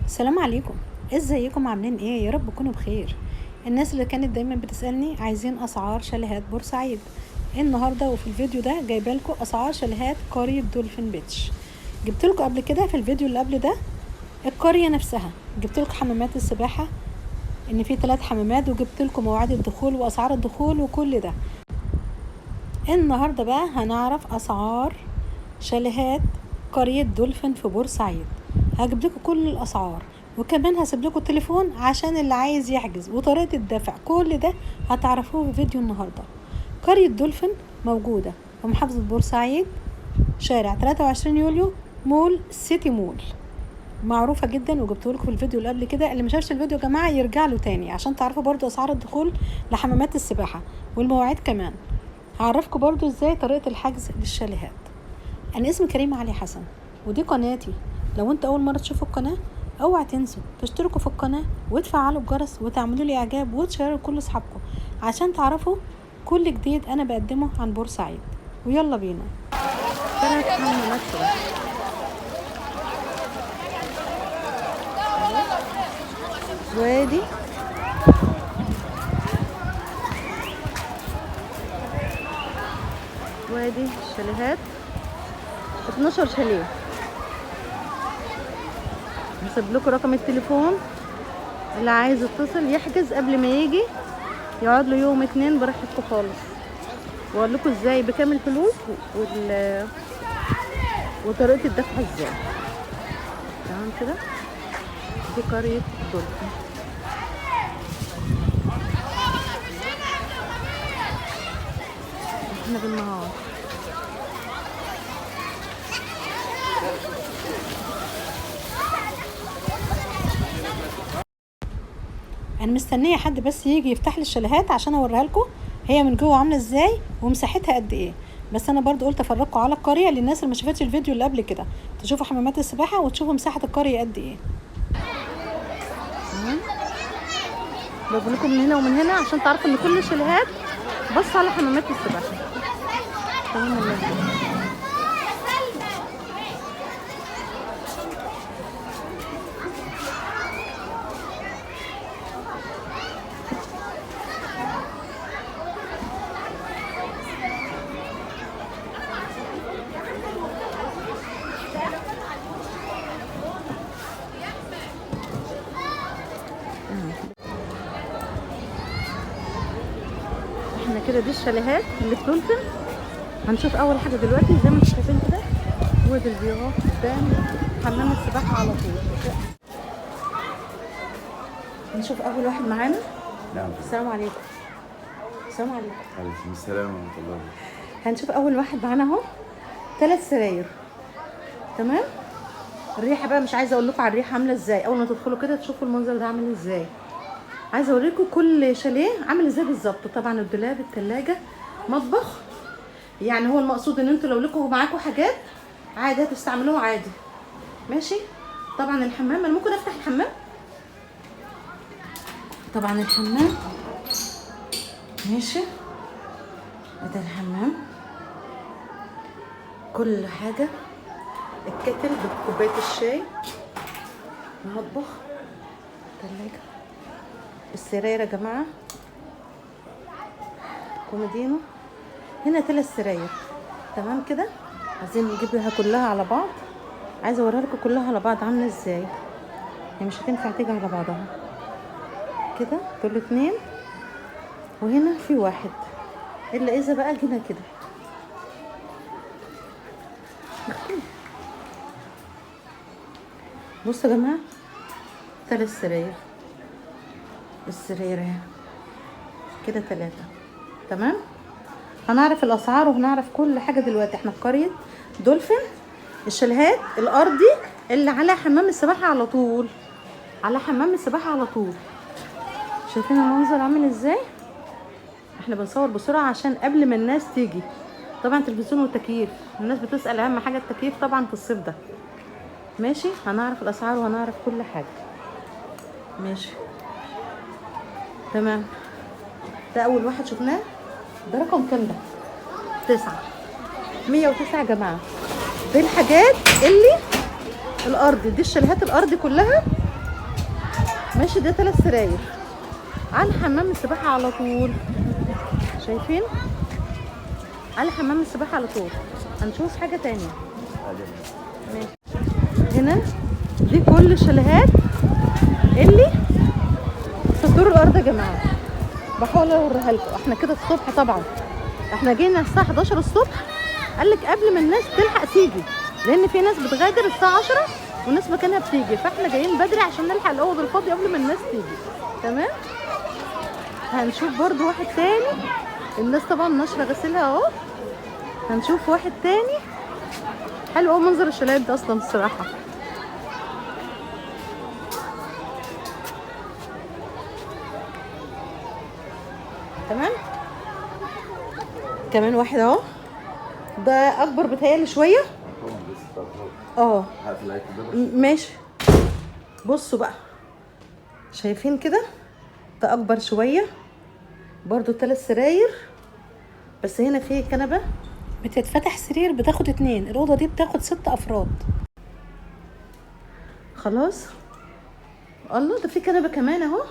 السلام عليكم، ازيكم؟ عاملين ايه؟ يا رب تكونوا بخير. الناس اللي كانت دايما بتسألني عايزين اسعار شاليهات بورسعيد، النهارده وفي الفيديو ده جايبه لكم اسعار شاليهات قرية دولفين بيتش. جبت لكم قبل كده في الفيديو اللي قبل ده القرية نفسها، جبت لكم حمامات السباحة ان في 3 حمامات، وجبت لكم مواعيد الدخول واسعار الدخول وكل ده. النهارده بقى هنعرف اسعار شاليهات قرية دولفين في بورسعيد. هجيب لكم كل الاسعار، وكمان هسيب لكم التليفون عشان اللي عايز يحجز وطريقة الدفع، كل ده هتعرفوه في فيديو النهاردة. قرية دولفين موجودة في محافظة بورسعيد، شارع 23 يوليو، مول سيتي مول، معروفة جدا وجبت لكم في الفيديو اللي قبل كده. اللي ما شافش الفيديو يا جماعة يرجع له تاني عشان تعرفوا برضو اسعار الدخول لحمامات السباحة والمواعيد، كمان هعرفكم برضو ازاي طريقة الحجز للشاليهات. انا اسمي كريمة علي حسن ودي قناتي. لو انت اول مرة تشوفوا القناة اوعى تنسوا تشتركوا في القناة وتفعلوا الجرس وتعملوا لي اعجاب وتشيروا لكل اصحابكم عشان تعرفوا كل جديد انا بقدمه عن بورسعيد. ويلا بينا. 3 حمامات سباحة وادي وادي الشاليهات، 12 شاليه. هسيب لكم رقم التليفون اللي عايز يتصل يحجز قبل ما يجي، يقعد له يوم 2 براحتكم خالص، واقول لكم ازاي بكام الفلوس وطريقه الدفع ازاي. تمام كده. دي قرية دولفين. احنا بالنهار. انا مستنيه حد بس يجي يفتح لي الشاليهات عشان اوريها لكم هي من جوه عامله ازاي ومساحتها قد ايه. بس انا برضو قلت افرجكم على القرية للناس اللي ما شافتش الفيديو اللي قبل كده، تشوفوا حمامات السباحة وتشوفوا مساحة القرية قد ايه. تمام، بقول لكم من هنا ومن هنا عشان تعرفوا ان كل الشاليهات بص على حمامات السباحة. تمام ولا؟ احنا كده دي الشاليهات اللي في دولفين. هنشوف اول حاجة دلوقتي زي ما انتم شايفين كده، وادي ال view قدام حمام السباحة على طول. نشوف اول واحد معانا. نعم. السلام عليكم. السلام عليكم. وعليكم السلام ورحمة الله. هنشوف اول واحد معانا اهو، 3 سراير. تمام. الريحة بقى مش عايزه اقول لكم على الريحة عامله ازاي، اول ما تدخلوا كده تشوفوا المنظر ده عامل ازاي. عايزه اوريكم كل شاليه عامل ازاي بالظبط. طبعا الدولاب، الثلاجة، مطبخ. يعني هو المقصود ان انتوا لو لكم معاكم حاجات عادي هتستعملوها عادي. ماشي. طبعا الحمام، انا ممكن افتح الحمام. طبعا الحمام ماشي، ده الحمام، كل حاجة، الكتل بكوبايه الشاي، المطبخ، الثلاجة، السراير يا جماعة، كوميدينو. هنا 3 سراير. تمام كده. عايزين نجيبها كلها على بعض، عايزه اوريها لكم كلها على بعض عامله ازاي. هي مش هتنفع تيجي على بعضها كده، دول 2 وهنا في 1، الا اذا بقى جينا كده. بصوا يا جماعة، 3 سراير، السرير اهي كده 3. تمام. هنعرف الاسعار وهنعرف كل حاجة دلوقتي. احنا في قرية دولفين، الشاليهات الارضي اللي على حمام السباحة على طول، على حمام السباحة على طول. شايفين المنظر عامل ازاي؟ احنا بنصور بسرعة عشان قبل ما الناس تيجي. طبعا تلفزيون والتكييف، الناس بتسال اهم حاجة التكييف طبعا في الصيف ده. ماشي. هنعرف الاسعار وهنعرف كل حاجة. ماشي تمام. ده اول واحد شفناه. ده رقم كام ده؟ 9. 109 يا جماعة. دي الحاجات اللي الارض دي، الشاليهات الارض كلها ماشي، ده 3 سراير على حمام السباحة على طول، شايفين؟ على حمام السباحة على طول. هنشوف حاجة تانية. ماشي، هنا دي كل الشاليهات اللي في الدور الارض يا جماعة. بحاول اوريها لكم. احنا كده الصبح طبعا، احنا جينا الساعة 11 الصبح، قال لك قبل ما الناس تلحق تيجي، لان في ناس بتغادر الساعة 10 وناس مكانها بتيجي، فاحنا جايين بدري عشان نلحق الاوض الفاضيه قبل ما الناس تيجي. تمام. هنشوف برضو واحد تاني، الناس طبعا ناشره غسيلها اهو. هنشوف واحد تاني حلو قوي منظر الشاليهات ده اصلا الصراحة. تمام، كمان واحد اهو، ده اكبر بتهيألي شوية. اه ماشي. بصوا بقى، شايفين كده؟ ده اكبر شوية برضو، 3 سراير، بس هنا في كنبة بتتفتح سرير بتاخد 2، الاوضة دي بتاخد 6 افراد. خلاص. الله، ده في كنبة كمان اهو،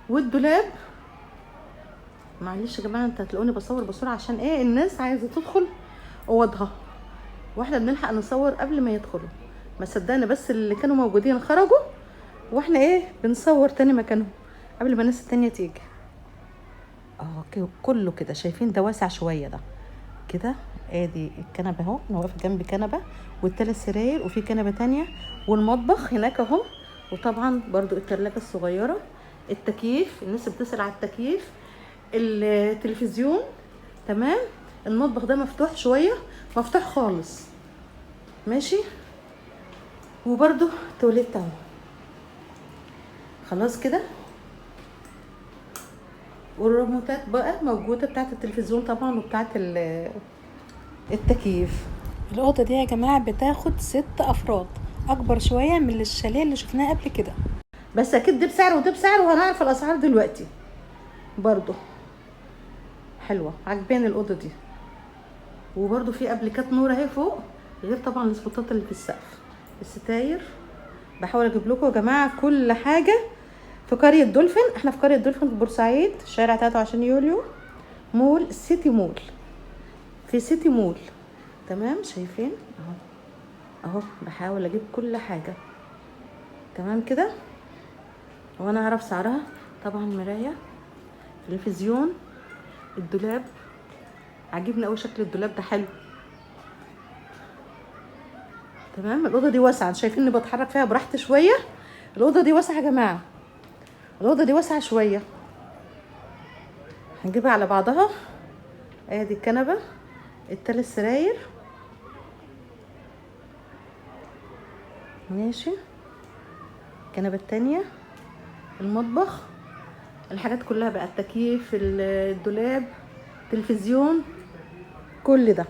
والدولاب. معلش يا جماعة، انت هتلاقوني بصور بسرعة عشان ايه؟ الناس عايزه تدخل اوضها، واحنا بنلحق نصور قبل ما يدخلوا. ما صدقنا بس اللي كانوا موجودين خرجوا، واحنا ايه بنصور تاني مكانهم قبل ما الناس التانية تيجي. اه كله كده شايفين، ده واسع شوية ده كده. ادي الكنبة اهو، انا واقفة جنب كنبة والثلاث سراير، وفي كنبة تانية، والمطبخ هناك اهو، وطبعا برضو التلاجة الصغيرة، التكييف، الناس بتسأل على التكييف، التلفزيون. تمام. المطبخ ده مفتوح شوية، مفتوح خالص. ماشي. وبرضو توليت اهو. خلاص كده. والريموتات بقى موجودة بتاعت التلفزيون طبعا، وبتاعت التكييف. الاوضة دي يا جماعة بتاخد 6 افراد، اكبر شوية من الشاليه اللي شفناه قبل كده. بس اكيد دي بسعر وده بسعر، وهنعرف الاسعار دلوقتي. برضو حلوة، عجباني الاوضة دي. وبرضو في ابليكات نور اهي فوق، غير طبعا السبوتات اللي في السقف، الستاير. بحاول اجيب لكم يا جماعة كل حاجة في قرية دولفين. احنا في قرية دولفين في بورسعيد، شارع 23 يوليو، مول سيتي مول، في سيتي مول. تمام، شايفين اهو اهو، بحاول اجيب كل حاجة. تمام كده. وانا اعرف سعرها طبعا. مراية، تلفزيون، الدولاب عاجبني قوي، شكل الدولاب ده حلو. تمام. الاوضة دي واسعة، شايفين اني بتحرك فيها براحتي شوية. الاوضة دي واسعة يا جماعة، الاوضة دي واسعة شوية. هنجيبها على بعضها. ادي الكنبة، الثلاث سراير. ماشي. الكنبة التانية، المطبخ، الحاجات كلها بقى، التكييف، الدولاب، تلفزيون، كل ده.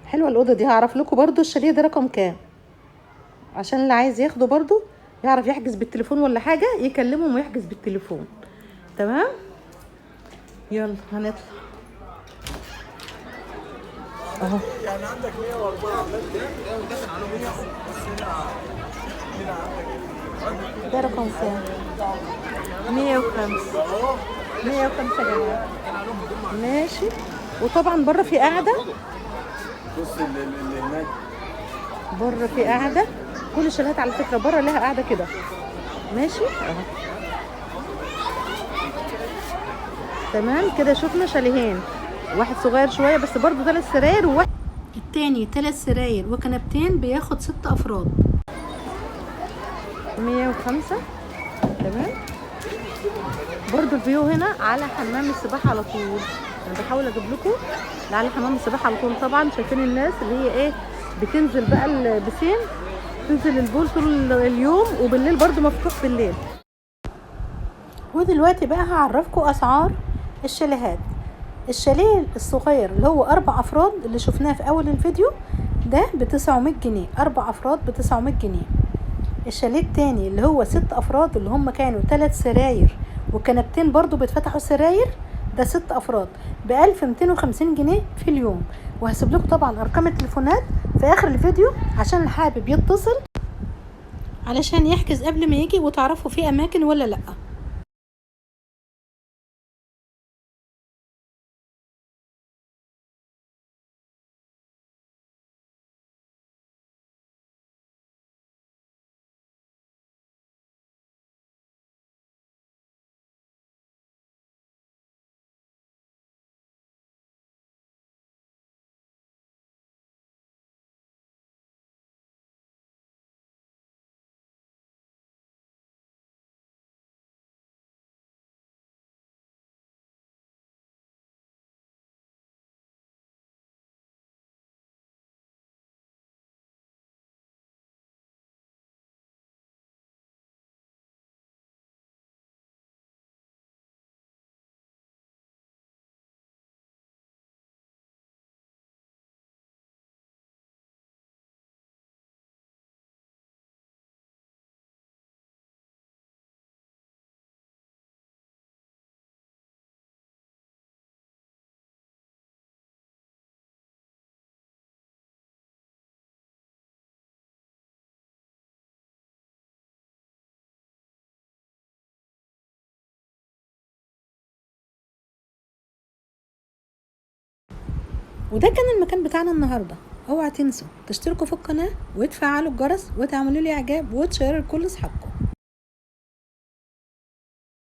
حلوة الاوضة دي. هعرف لكم برضو الشاليه ده رقم كام، عشان اللي عايز ياخده برضو يعرف يحجز بالتليفون ولا حاجة، يكلمهم ويحجز بالتليفون. تمام. يلا هنطلع اهو. يعني عندك 104 ده رقم كام؟ 105. 105 يا جماعة. ماشي. وطبعا بره في قاعدة، بص اللي هناك بره في قاعدة. كل الشاليهات على فكرة بره لها قاعدة كده. ماشي اهو. تمام كده. شفنا شاليهين، واحد صغير شوية بس برضو 3 سراير، وواحد التاني 3 سراير وكنبتين بياخد 6 افراد. 105. تمام. برضو الفيو هنا على حمام السباحة على طول. انا بحاول اجيب لكم على حمام السباحة على طول. طبعا شايفين الناس اللي هي ايه بتنزل بقى البسين، تنزل البول طول اليوم، وبالليل برضو مفتوح بالليل. ودلوقتي بقى هعرفكم اسعار الشاليهات. الشاليه الصغير اللي هو 4 افراد اللي شفناه في اول الفيديو ده ب900 جنيه، 4 افراد ب900 جنيه. الشاليه التاني اللي هو 6 افراد اللي هم كانوا 3 سراير وكنبتين برضو بيتفتحوا سراير، ده 6 افراد ب1250 جنيه في اليوم. وهسيب لكم طبعا ارقام التليفونات في في اخر الفيديو عشان اللي حابب يتصل علشان يحجز قبل ما يجي وتعرفوا في اماكن ولا لا. وده كان المكان بتاعنا النهارده. اوعى تنسوا تشتركوا في القناة وتفعلوا الجرس وتعملوا لي اعجاب وتشيروا لكل اصحابكم.